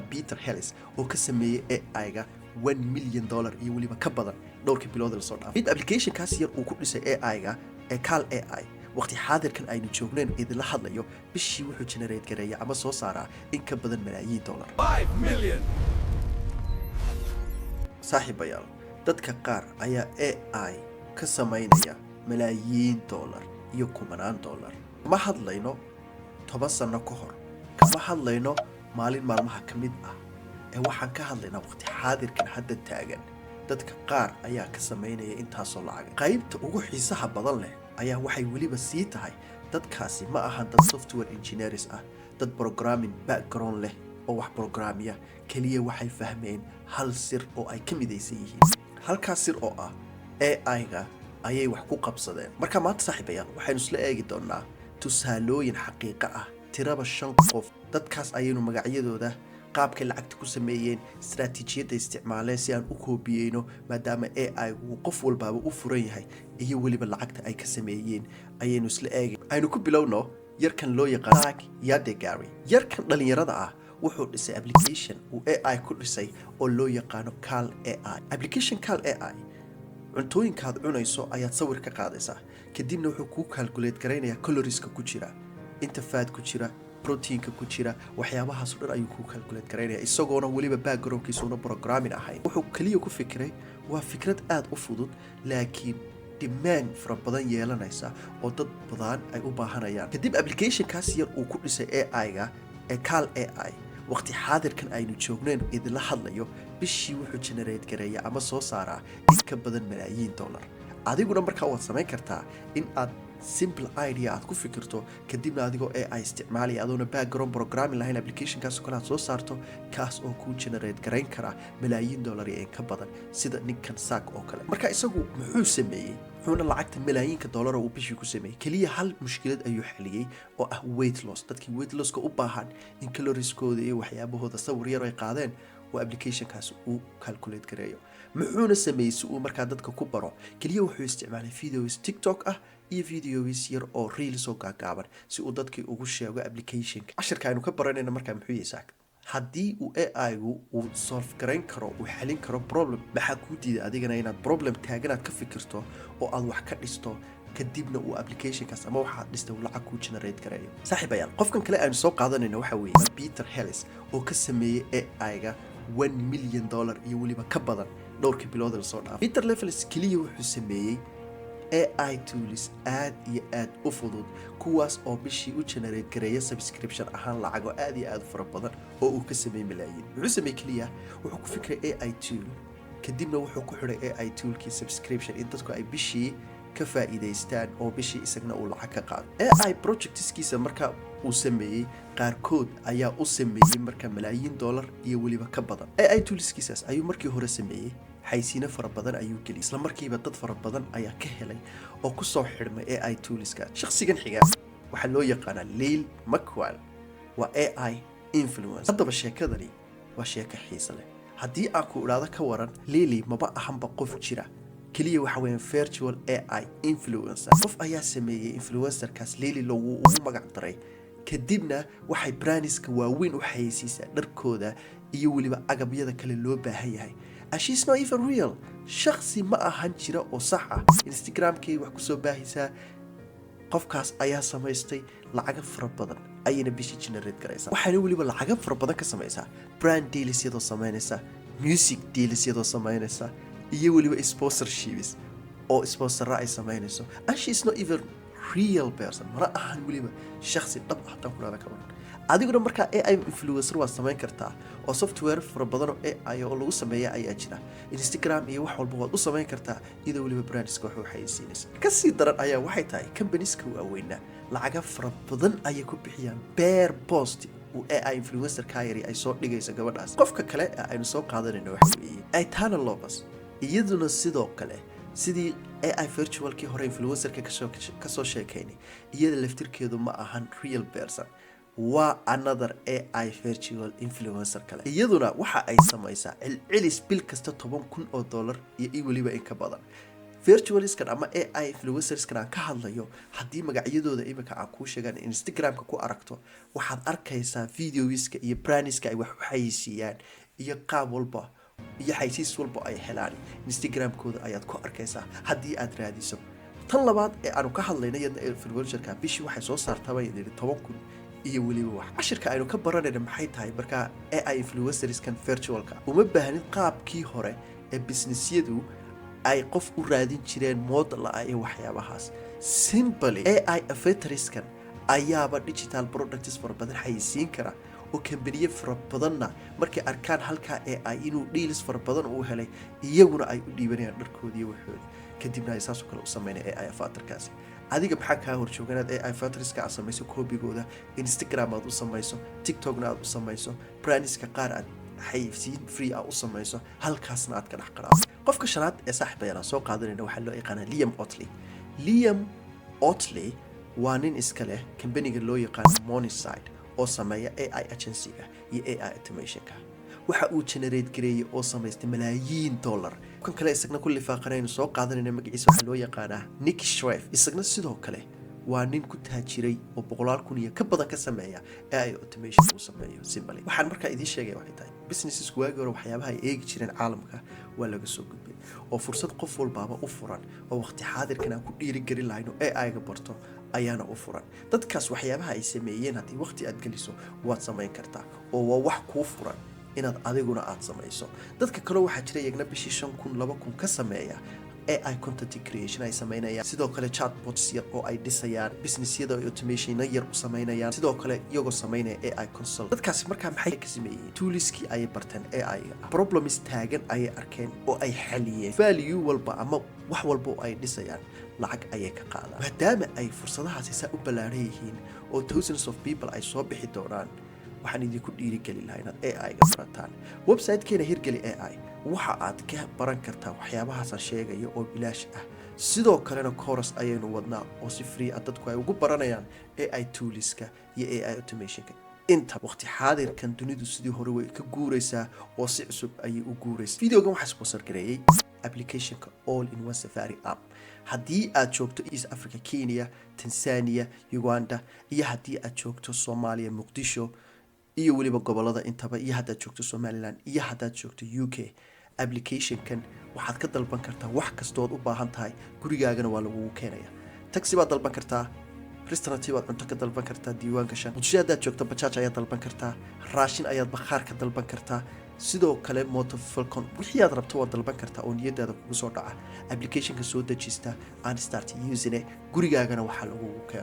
Peter Helles oo ka sameeyey AI-ga $1 million iyo weliba ka badan dhowrkii bilood lasoo dhaafay. Mid applicationkaas yar uu ku dhisay AI-ga ee Cal AI, waqti xaadirkan aynu joognayn idinla hadlayo, bishii wuxuu generate gareeya ama soo saaraa in ka badan malaayiin dollar. 5 million. Saaxiibayaal, dadka qaar ayaa AI ka samaynaya malaayiin dollar iyo kumanaan dollar. Kama hadlayno 10 sano ka hor, kama hadlayno maalin maalmaha ka mid ah, ee waxaan ka hadlaynaa waqti xaadirkan hadda taagan. Dadka qaar ayaa ka samaynaya intaasoo lacag. Qaybta ugu xiisaha badan leh ayaa waxay weliba sii tahay, dadkaasi ma ahan dad software engineers ah, dad programming background leh oo wax programmiya. Keliya waxay fahmeen hal sir oo ay ka midaysan yihiin, halkaas sir oo ah AI-ga ayay wax ku qabsadeen. Marka maanta, saaxiibayaal, waxaynu isla eegi doonaa tusaalooyin xaqiiqo ah, tiraba shan qof. Dadkaas ayaynu magacyadooda, qaabkay lacagta ku sameeyeen, istaraatiijiyadda isticmaaleen si aan u koobiyeyno, maadaama AI uu qof walbaaba u furan yahay, iyo weliba lacagta ay ka sameeyeen ayaynu isla eegay. Aynu ku bilowno yarkan loo yaqaan Zach Yadegari. Yarkan dhalinyarada ah wuxuu dhisay application uu AI ku dhisay oo loo yaqaano Cal AI. Application Cal AI, cuntooyinkaad cunayso ayaad sawir ka qaadaysaa, kadibna wuxuu kuu calculate garaynayaa calorieska ku jira, inta fat ku jira, proteinka ku jira, waxyaabahaas oo dhan ayuu kuu calculate garaynaya, isagoona weliba backgroundkiisuuna programming ahayn. Wuxuu keliya ku fikiray waa fikrad aada u fudud, laakiin demand fara badan yeelanaysa oo dad badan ay u baahanayaan. Kadib applicationkaas yar uu ku dhisay AI-ga ee Cal AI, waqti xaadirkan aynu joognayn idinla hadlayo, bishii wuxuu generate gareeya ama soo saaraa in ka badan malaayiin dollar. Adiguna markaa waad samayn kartaa in aad simple idea aad ku fikirto, kadibna adigoo AI isticmaalaya, adoona background programming lahayn, applicationkaas oo kale aad soo saarto, kaas oo kuu generate garayn kara malaayiin dollar iyo in ka badan, sida ninkan Zach oo kale. Marka isagu muxuu sameeyey, muxuuna lacagta malaayiinka dollar uu bishii ku sameeyey? Keliya hal mushkilad ayuu xaliyey oo ah weight loss. Dadkii weight losska u baahan in calorieskooda iyo waxyaabahooda sawir yar ay qaadeen oo applicationkaas uu calculate gareeyo. Muxuuna sameeyey si uu markaa dadka ku baro? Keliya wuxuu isticmaalay videos TikTok ah iyo videos yar oo reels oo gaagaaban si uu dadkii ugu sheego applicationka. Cashirka aynu ka baranayna markaa muxuu yahay, Zach? Haddii uu AI-gu uu solve garayn karo, uu xalin karo problem, maxaa kuu diiday adigana inaad problem taaganaad ka fikirto oo aad wax ka dhisto, kadibna uu applicationkaas ama waxaad dhistay uu lacag kuu generate gareeyo? Saaxiibayaal, qofkan kale aynu soo qaadanayno waxa weeye Peter Helles oo ka sameeyey AI-ga $1 million iyo weliba ka badan dhowrkii bilood lasoo dhaafay. Peter Levels keliya wuxuu sameeyey AI tools aad iyo aad u fudud, kuwaas oo bishii u generate gareeya subscription ahaan lacago aad iyo aad u fara badan oo uu ka sameeyey malaayiin. Muxuu sameeyey? Keliya wuxuu ku fikray AI tool, kadibna wuxuu ku xidhay AI toolkii subscription in dadku ay bishii ka faa'iidaystaan oo bishii isagna uu lacag ka qaado. AI projectskiisa marka uu sameeyey qaarkood ayaa u sameeyey marka malaayiin dollar iyo weliba ka badan. AI toolskiisaas ayuu markii hore sameeyey, xaysiino fara badan ayuu geliyay, isla markiiba dad fara badan ayaa ka helay oo kusoo xidhmay AI toolska. Shakhsigan xiga waxaa loo yaqaanaa Lil McQual, waa AI influencer. Haddaba sheekadani waa sheeko xiise leh. Haddii aan ku idhaahdo ka waran, Lily maba ahanba qof jira, keliya waxa weeyaan virtual AI influencer. Qof ayaa sameeyey influencerkaas Lily loogu ugu magac daray, kadibna waxay brandska waaweyn u xayeysiisaa dharkooda iyo weliba agabyada kale loo baahan yahay. And she's not even real. Shakhsi ma ahan jira oo sax ah. Instagramkay wax kusoo baahisaa, qofkaas ayaa samaystay. Lacago fara badan ayayna bishii generate garaysaa, waxayna weliba lacago fara badan ka samaysaa brand deals iyadoo samaynaysa, music deals iyadoo samaynaysa, iyo weliba sponsorships oo sponsora ay samaynayso. And she is not even real person, mana ahan weliba shakhsi dhab ah. Haddaan ku dhahda ka waran, adiguna markaa AI influencer waad samayn kartaa, oo software fara badan oo AI oo lagu sameeya ayaa jira. Instagram iyo wax walba waad u samayn kartaa, iyadoo weliba brandska wax u xayeysiinaysa. Kasii daran ayaa waxay tahay, companieska waaweyna lacaga fara badan ayay ku bixiyaan per post uu AI influencer ka yari ay soo dhigayso gabadhaas. Qofka kale ee aynu soo qaadanayno waxa weeye Aitana Lopez. Iyaduna sidoo kale, sidii AI virtualkii hore influencerka kasoo sheekaynay, iyada laftirkeedu ma ahan real person, waa another AI virtual influencer kale. Iyaduna waxa ay samaysaa celcelis bil kasta $10,000 iyo in weliba in ka badan. Virtualiskan ama AI influencerskan aan ka hadlayo, haddii magacyadooda imika aan kuu sheegaan, Instagramka ku aragto, waxaad arkaysaa videoiska iyo brandiska ay wax u xayeysiiyaan iyo qaab walba iyo xaysiis walba ay helaan. Instagramkooda ayaad ku arkaysaa haddii aad raadiso. Tan labaad ee aanu ka hadlayna iyadna influencerka bishii waxay soo saartaa, baan yidhi, 10,000 iyo weliba wax. Cashirka aynu ka baranayna maxay tahay markaa? AI influencerskan virtualka uma baahnid qaabkii hore ee businessyadu ay qof u raadin jireen model ah iyo waxyaabahaas. Simply AI avatarskan ayaaba digital products fara badan xayeysiin kara, oo kambaniye fara badanna markay arkaan halkaa AI inuu deals fara badan uu helay, iyaguna ay u dhiibanayaan dharkoodii iyo waxoodii, kadibna ay saasoo kale u sameynaya AI avatarkaasi. Adiga maxaa kaa horjooga inaad AI avatarska aad samayso koobigooda, Instagram aad u samayso, TikTokna aad u samayso, brandiska qaar aad xayeysiin free ah u samayso, halkaasna aad ka dhex qaraabo? Qofka shanaad ee saaxiibayaal aan soo qaadanayna waxaa loo yaqaanaa Liam Otley. Liam Otley waa nin iska leh kambaniga loo yaqaano Moneside oo sameeya AI agencyga iyo AI automationka. Waxa uu generate gareeyey oo samaystay malaayiin dollar. Kan kale isagna ku lifaaqanaynu soo qaadanayna magaciisa waxaa loo yaqaanaa Nick Shreff. Isagna sidoo kale waa nin ku taajiray oo boqolaal kun iyo ka badan ka sameeya AI automation uu sameeyo. Simply waxaan markaa idiin sheegaya waxay tahay, businesses waagii hore waxyaabaha ay eegi jireen caalamka waa laga soo gudbay, oo fursad qof walbaaba u furan oo waqti xaadirkan aan ku dhiirigelin lahayn oo AI-ga barto ayaana u furan. Dadkaas waxyaabaha ay sameeyeen haddii waqti aad geliso waad samayn kartaa, oo waa wax kuu furan inaad adiguna aad samayso. Dadka kale waxaa jira iyagna bishii 5,000, 2,000 ka sameeya AI content creation ay sameynayaan, sidoo kale chatbots yar oo ay dhisayaan, businessyada ay automationa yar u sameynayaan, sidoo kale iyagoo sameynaya AI consult. Dadkaasi markaa maxay ka sameeyeen? Toolskii ayay barteen AI-ga ah, problems taagan ayay arkeen oo ay xaliyeen. Value walba ama wax walba oo ay dhisayaan lacag ayay ka qaadaan. Maadaama ay fursadahaasi saa u ballaaran yihiin oo thousands of people ay soo bixi doonaan, waxaan idinku dhiirigeli lahaa inaad AI-ga barataan. Website-keena Hirgeli AI waxa aad ka baran kartaa waxyaabahaasaan sheegayo oo bilaash ah. Sidoo kalena course ayaynu wadnaa oo si free ah dadku ay ugu baranayaan AI toolska iyo AI automationka. Inta waqti xaadirkan dunidu sidii hore way ka guuraysaa oo si cusub ayay u guuraysaa. Videogan waxaa sponsor gareeyey applicationka All in One Safari app. Haddii aad joogto East Africa, Kenya, Tanzania, Uganda, iyo haddii aad joogto Soomaaliya, Muqdisho iyo weliba gobolada intaba, iyo haddaad joogto Somaliland, iyo haddaad joogto UK, applicationkan waxaad ka dalban kartaa wax kastood u baahan tahay, gurigaagana waa lagugu keenaya. Taxi baad dalban kartaa, restaurant baad cunto ka dalban kartaa, diiwaan gashan. Muqdisho haddaad joogto bajaaj ayaad dalban kartaa, raashin ayaad bakhaar ka dalban kartaa, sidoo kale motor falcon, wixii aad rabto waad dalban kartaa oo niyadaada kugu soo dhaca. Applicationka soo dejista and start using, gurigaagana waxaa lagugu keena.